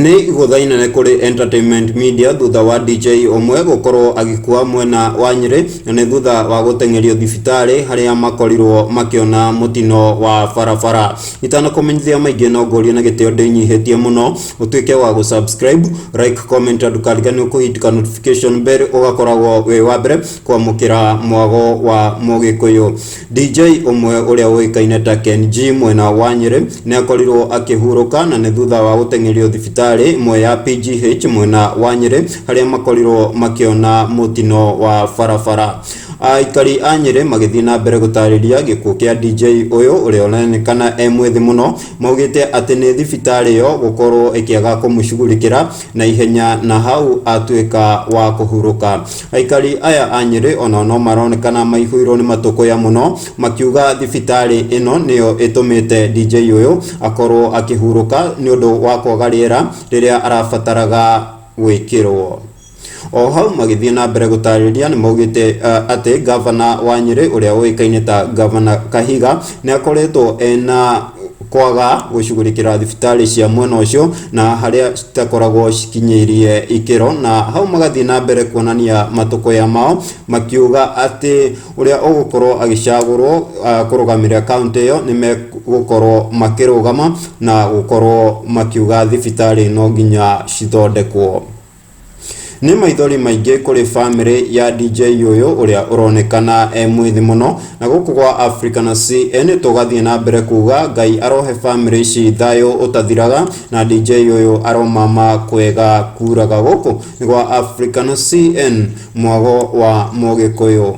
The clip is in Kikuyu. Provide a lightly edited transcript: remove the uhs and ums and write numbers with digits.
Nĩ igũtha inene kũrĩ Entertainment Media thutha wa DJ ũmwe gũkorwo agĩkua mwena wa Nyĩrĩ na nĩ thutha wa gũteng'erio thibitarĩ harĩa makorirwo makĩona mũtino wa barabara. Itanakũmenyithia maingĩ no ngũrie na gĩtĩo ndĩnyihĩtie mũno ũtuĩke wa gũ subscribe, like, comment na ndũkariganĩrwo kũ hit ka notification bell ũgakoragwo wĩ wa mbere kwamũkĩra mwago wa Mũgĩkũyũ. DJ ũmwe ũrĩa ũĩkaine ta Ken G mwena wa Nyĩrĩ nĩ akorirwo akĩhurũka na nĩ thutha wa gũteng'erio thibitarĩ ĩmwe ya PGH mwena wa Nyĩrĩ harĩa makorirwo makĩona mũtino wa barabara. Aikari a Nyĩrĩ magĩthiĩ na mbere gũtarĩria gĩkuũ kĩa DJ ũyũ ũrĩa ũronekana e mwĩthĩ mũno, maugĩte atĩ nĩ thibitarĩ ĩyo gũkorwo ĩkĩaga kũmũcugurikĩra na ihenya na hau atuĩka wa kũhurũka. Aikari aya a Nyĩrĩ onao no maronekana maihũirwo nĩ matũkũya mũno makiuga thibitarĩ ĩno nĩyo ĩtũmĩte DJ ũyũ akorwo akĩhurũka nĩ ũndũ wa kwaga rĩera rĩrĩa arabataraga gwĩkĩrwo. O hau magĩthiĩ na mbere gũtarĩria nĩ maugĩte atĩ ngavana wa Nyĩrĩ ũrĩa ũĩkaine ta ngavana Kahiga nĩ akoretwo ena kwaga gũcugurikĩra thibitarĩ cia mwena ũcio na harĩa citakoragwo cikinyĩirie ikĩro na hau magathiĩ na mbere kuonania matũkũya mao makiuga atĩ ũrĩa ũgũkorwo agĩcagũrwo kũrũgamĩrĩra kaũntĩ ĩyo nĩ megũkorwo makĩrũgama na gũkorwo makiuga thibitarĩ no nginya cithondekwo. Nĩ maithori maingĩ kũrĩ bamĩrĩ ya DJ ũyũ ũrĩa ũronekana e mwĩthĩ mũno na gũkũ gwa Africa na CN tũgathiĩ na mbere kuga Ngai arohe bamĩrĩ ici thayũ ũtathiraga na DJ ũyũ aromama kwega kuraga. Gũkũ nĩ gwa Africa na CN mwago wa Mũgĩkũyũ.